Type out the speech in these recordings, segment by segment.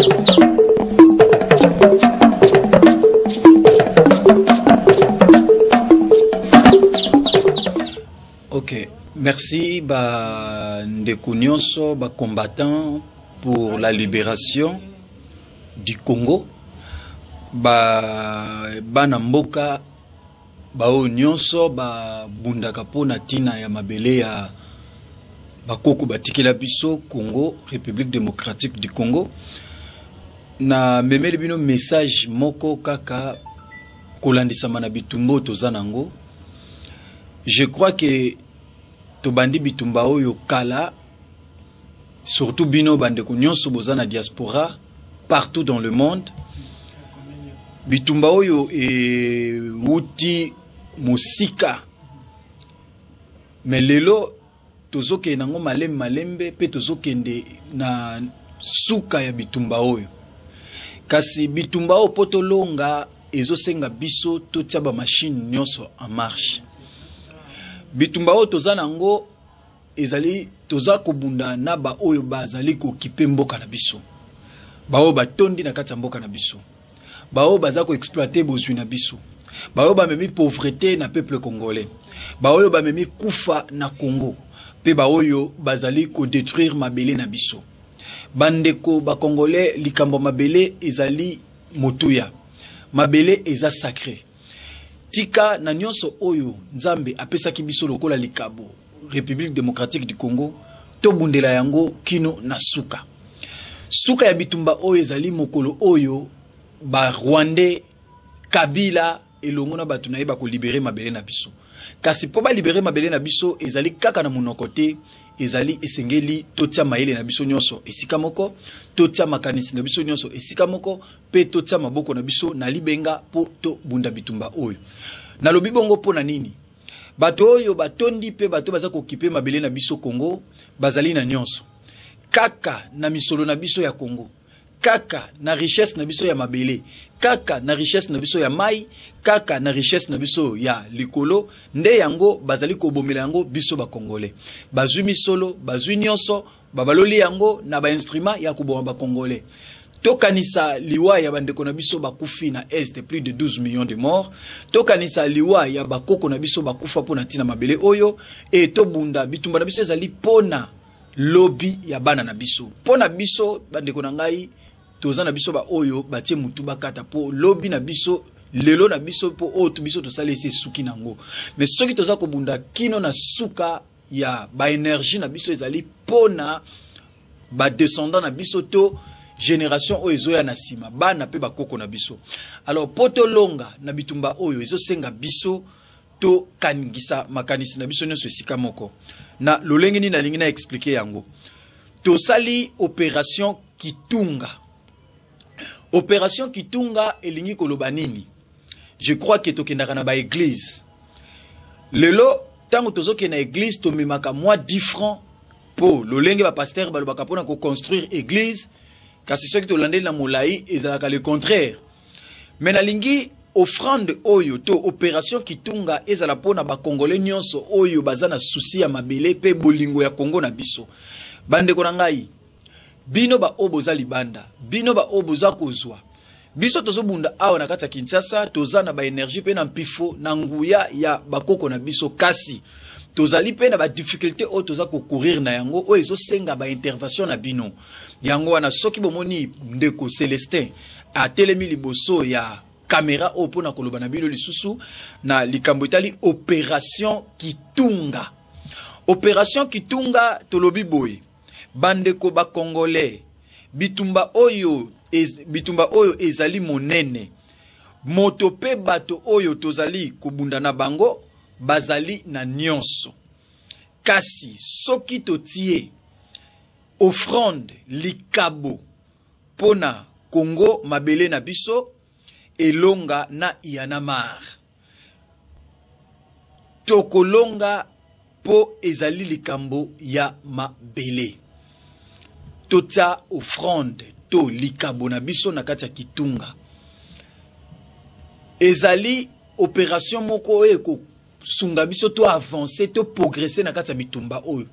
Ok, merci ba ndeko nyonso ba combattants pour la libération du Congo ba bana mboka baoyo nyonso babundaka mpo na ntina ya mabele ya bakoko batikela biso Congo, République démocratique du Congo. Na memeli bino message moko kaka kolandisama na bitumba oyo toza nango. Je crois que tobandi bitumba oyo kala, surtout bino bandeko nyonso boza na diaspora partout dans le monde. Bitumba oyo euti mosika, mais lelo tozokende nango malembe malembe mpe tozokende na suka ya bitumba oyo. Kasi bitumba oyo mpo tolonga ezosenga biso totia ba machine nyonso en marche. Bitumba oyo toza nango ezali toza kobunda na ba oyo bazali kokipe mboka na biso, ba oyo batondi na kati ya mboka na biso, ba oyo baza koexploite bozwi na biso, ba oyo bamemi pauvreté na peuple congolais, ba oyo bamemi kufa na Congo, mpe ba oyo bazali kodétruire mabele na biso. Bandeko ba congolais, likambo mabele ezali motuya, mabele eza sacré. Tika na nyonso oyo Nzambe apesaki biso lokola likabo République démocratique du Congo, tobundela yango kino na suka. Suka ya bitumba oyo ezali mokolo oyo ba Rwandais, Kabila elongo na bato na ye bakolibere mabele na biso. Kasi mpo balibere mabele na biso ezali kaka na monoko te, ezali esengeli totia mayele na biso nyonso esika moko, totia makanisi na biso nyonso esika moko, mpe totia maboko na biso na libenga mpo tobunda bitumba oyo. Nalobi bongo mpo na nini? Bato oyo batondi mpe bato baza kokipe mabele na biso Congo bazali na nyonso, kaka na misolo na biso ya Congo, kaka na richesse na biso ya mabele, kaka na richesse na biso ya mai, kaka na richesse na biso ya likolo, nde yango bazali kobomela yango biso ba Congolais. Bazwi misolo, bazwi nyonso, babaloli yango na ba instrument ya koboma ba Congolais. Tokanisa liwa ya bandeko na biso bakufi na Est, plus de 12 millions de morts. Tokanisa liwa ya bakoko na biso bakufa mpo na ntina mabele oyo, e tobunda bitumba na biso ezali mpona lobi ya bana na biso. Mpo na biso bandeko na ngai, toza na biso ba oyo batie mutu bakata mpo lobi na biso, lelo na biso, mpo oyo biso tosali esi esuki nango. Mais soki toza kobunda kino na suka ya ba énergie na biso ezali mpona ba descendant na biso to génération oyo ezoya na nsima, bana mpe bakoko na biso. Alors mpo tolonga na bitumba oyo ezosenga biso tokangisa makanisi na biso nyonso esika moko. Na lolenge nini nalingi na expliquer yango? Tosali opération Kitunga. Opération Kitunga elingi koloba nini? Je crois que tokendaka na ba église. Lelo tango tozokende na église tomemaka mwa 10 francs po lolenge ba pasteur balobaka mpona koconstruire église, kasi soki tolandeli na molai ezalaka le contraire. Mais nalingi offrande oyo to opération Kitunga ezala mpona ba Congolais nyonso oyo baza na souci ya mabele pe bolingo ya Congo na biso. Bandeko na ngai, bino ba oyo boza libanda, bino ba oyo boza kozwa, biso tozobunda awa na kati ya Kinshasa, toza na ba énergie pe na mpifo na nguya ya bakoko na biso, kasi tozali pe na ba difficulté oyo toza kokourir na yango, oyo ezosenga ba intervention na bino. Yango wana soki bomoni ndeko Celestin atelemi liboso ya kamera oyo mpona koloba na bino lisusu na likambo etali opération Kitunga. Opération Kitunga tolobi boye, bandeko ba Congolais, bitumba oyo bitumba oyo ezali monene, moto pe bato oyo tozali kobunda na bango bazali na nyonso. Kasi soki totie offrande likabo pona Congo mabele na biso elonga na Y'en a marre, tokolonga po ezali likambo ya mabele. Totia offrande to likabo na biso na kati ya Kitunga. Ezali opération moko oyo ekosunga biso to avancer, to progresser na kati ya bitumba oyo.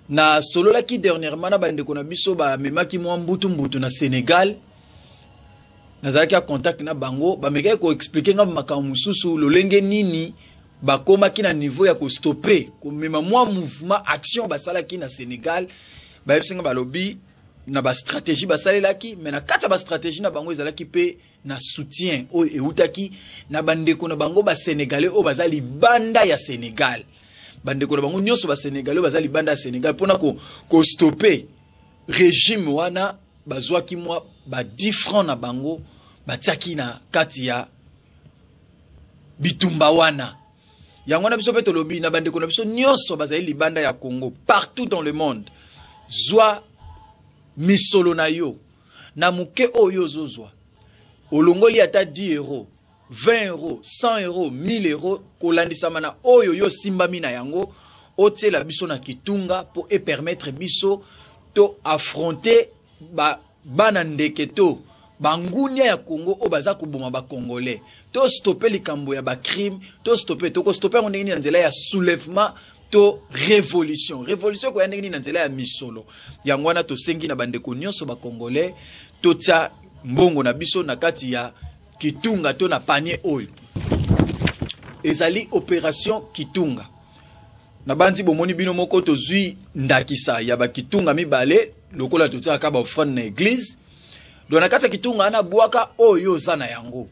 Nasololaki dernièrement na bandeko na biso bamemaki mwa mbutu mbutu na Sénégal. Nazalaki ya contact na bango, bamekaki koexpliquer nga makambo mosusu, lolenge nini bakomaki na niveau ya kostopper komema mwa mouvement action basalaki na Sénégal. Bayebisi nga, balobi na bastratégie basalelaki, mais na kati ya bastratégie na bango ezalaki mpe na soutien oyo eutaki na bandeko na bango basénégalais oyo baza libanda ya Sénégal. Bandeko na bango nyonso basénégalais oyo baza libanda ya Sénégal, mpona kostopper régime wana, bazwaki mwa ba 10 francs na bango, batiaki na kati ya bitumba wana. Yango wana biso mpe tolobi na bandeko na biso nyonso bazali libanda ya Congo, partout dans le monde: zwa misolo na yo na moke oyo ozozwa, olongoli ata 10 euro, 20 euro, 100 euro, 1000 euro, kolandisama na oyo yo osimbami na yango, otiela biso na kitunga mpo epermettre biso to affronter ba, bana ndeke to bangunia ya Congo oyo baza koboma bacongolais. Tostopper likambo ya bacrime, tostopper. Tokostopper yango ndenge nini? Na nzela ya soulèvement to révolution. Révolution ekoya ndenge nini? Na nzela ya misolo. Yango wana tosengi na bandeko nyonso bacongolais totia mbongo na biso na kati ya kitunga to na panier oyo ezali opération kitunga. Na bandi bomoni bino moko, tozwi ndakisa ya bakitunga mibale lokola totiaka baoffrande na église. Donc na kati ya kitunga wana, bwaka oyo oza na yango.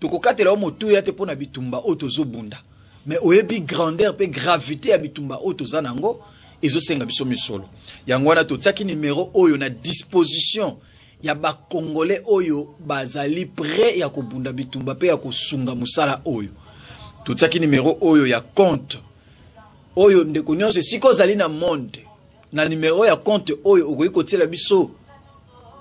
Tokokatela yo motuya te mpo na bitumba oyo tozobunda, mais oyebi grandeur mpe gravité ya bitumba oyo toza na yango, ezosenga biso misolo. Yango wana totiaki numero oyo na disposition ya bacongolais oyo bazali prêt ya kobunda bitumba mpe ya kosunga mosala oyo. Totiaki numero oyo ya compte oyo. Ndeko nyonso esika ozali na monde, na numero ya compte oyo okoki kotiela biso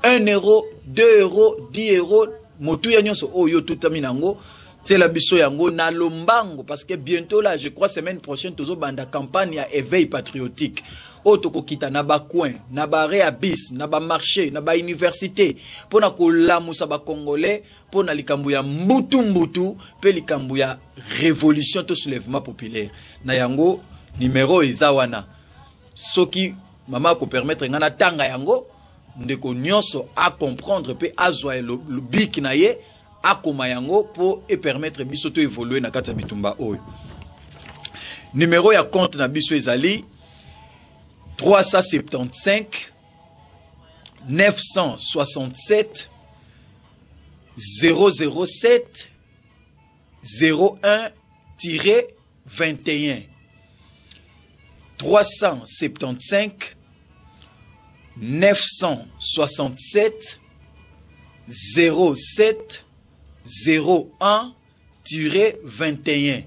1 euro, 2 euro, 10 euro, motuya nyonso oyo otutami nango, tiela biso yango na lombango, parce que bientôt là, je crois semaine prochaine, tozobanda campagne ya éveil patriotique oyo tokokita na bacoin, na baarrêt ya bus, na bamarché, na bauniversité, mpo na kolamusa bacongolais mpo na likambo ya mbutu-mbutu mpe likambo ya révolution to soulèvement populaire. Na yango numero eza wana. Soki mama akopermettre ngai natanga yango, ndeko nyonso acomprendre mpe azwa bic na ye, akoma yango mpo epermettre biso to évoluer na kati ya bitumba oyo. Numero ya compte na biso ezali 375 967 007 01 21. 375 967 07 01 21.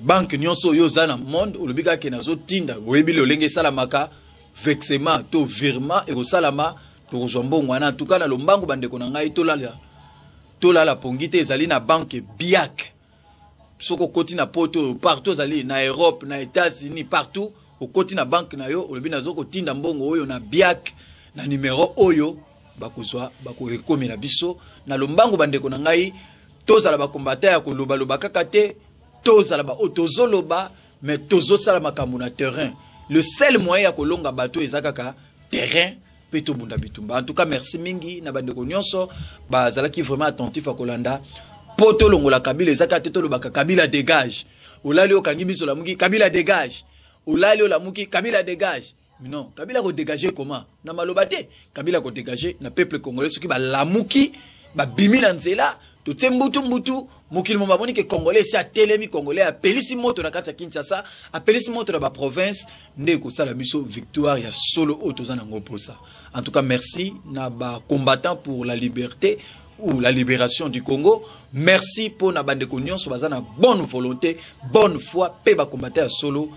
Banque nyonso oyo oza na monde, olobi kaka nazotinda, oyebi lolenge esalamaka, versement to virement ekosalama, tokozwa mbongo wana. Antuka na lombango, bandeko na ngai, tolala, tolala pongi te. Ezali na banque BIAC. Soki okoti na Poto, partout ozali, na Europe, na États-Unis, partout okoti na banque na yo, olobi nazo kotinda mbongo oyo na BIAC na numero oyo, bakozwa, bakoekomela biso na lombango. Bandeko na ngai, tozala bakombata ya kolobaloba kaka te, tozala baoyo tozoloba mais tozosala makambo na terrain. Le seul moyen ya kolonga bato eza kaka terrain mpe tobunda bitumba. En tout cas, merci mingi na bandeko nyonso bazalaki vraiment attentif ya kolanda. Mpo tolongola Kabila eza kaka te tolobaka "Kabila dégage". Olali, okangi biso, olamuki, "Kabila dégage". Olali, olamuki, "Kabila dégage". Non, Kabila kodégage comment? Na maloba te. Kabila kodégage na peuple congolais soki balamuki, babimi na nzela, totie mbutu mbutu, mokili mo bamoni ke congolais esi atelemi, congolais apelisi moto na kati ya Kinshasa, apelisi moto na baprovince, nde ekosala biso victoire ya solo oyo toza nango mposa. En tout cas, merci na bacombattant pour la liberté ou la libération du Congo. Merci mpo na bandeko nyonso baza na bonne volonté, bonne foi mpe bacombattant ya solo.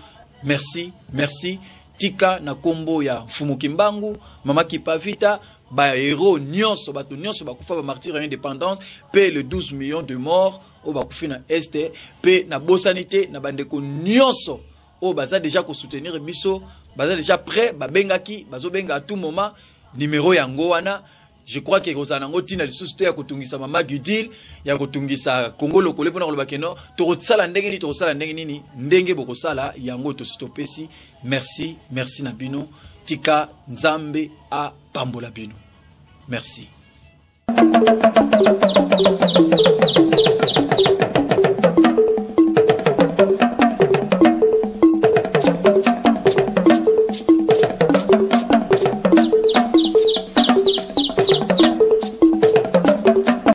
Merci, merci. Tika na nkombo ya Mfumu Kimbangu, Mama Kipavita, bahéros nyonso, bato nyonso bakufa, bamartyr ya indépendance, mpe le 12 millions de morts oyo bakufi na Est. Mpe nabosani te na bandeko nyonso oyo baza déjà kosoutenir biso, baza déjà prêt, babengaki, bazobenga à tout moment. Numero yango wana. Je crois que ekozala nango ntina lisusu te ya kotungisa mama Gudile, ya kotungisa Congo Lokole mpona koloba keno tokosala ndenge nini, tokosala ndenge nini, ndenge bokosala yango. Tosi topesi merci, merci na bino. Tika Nzambe apambola bino. Merci.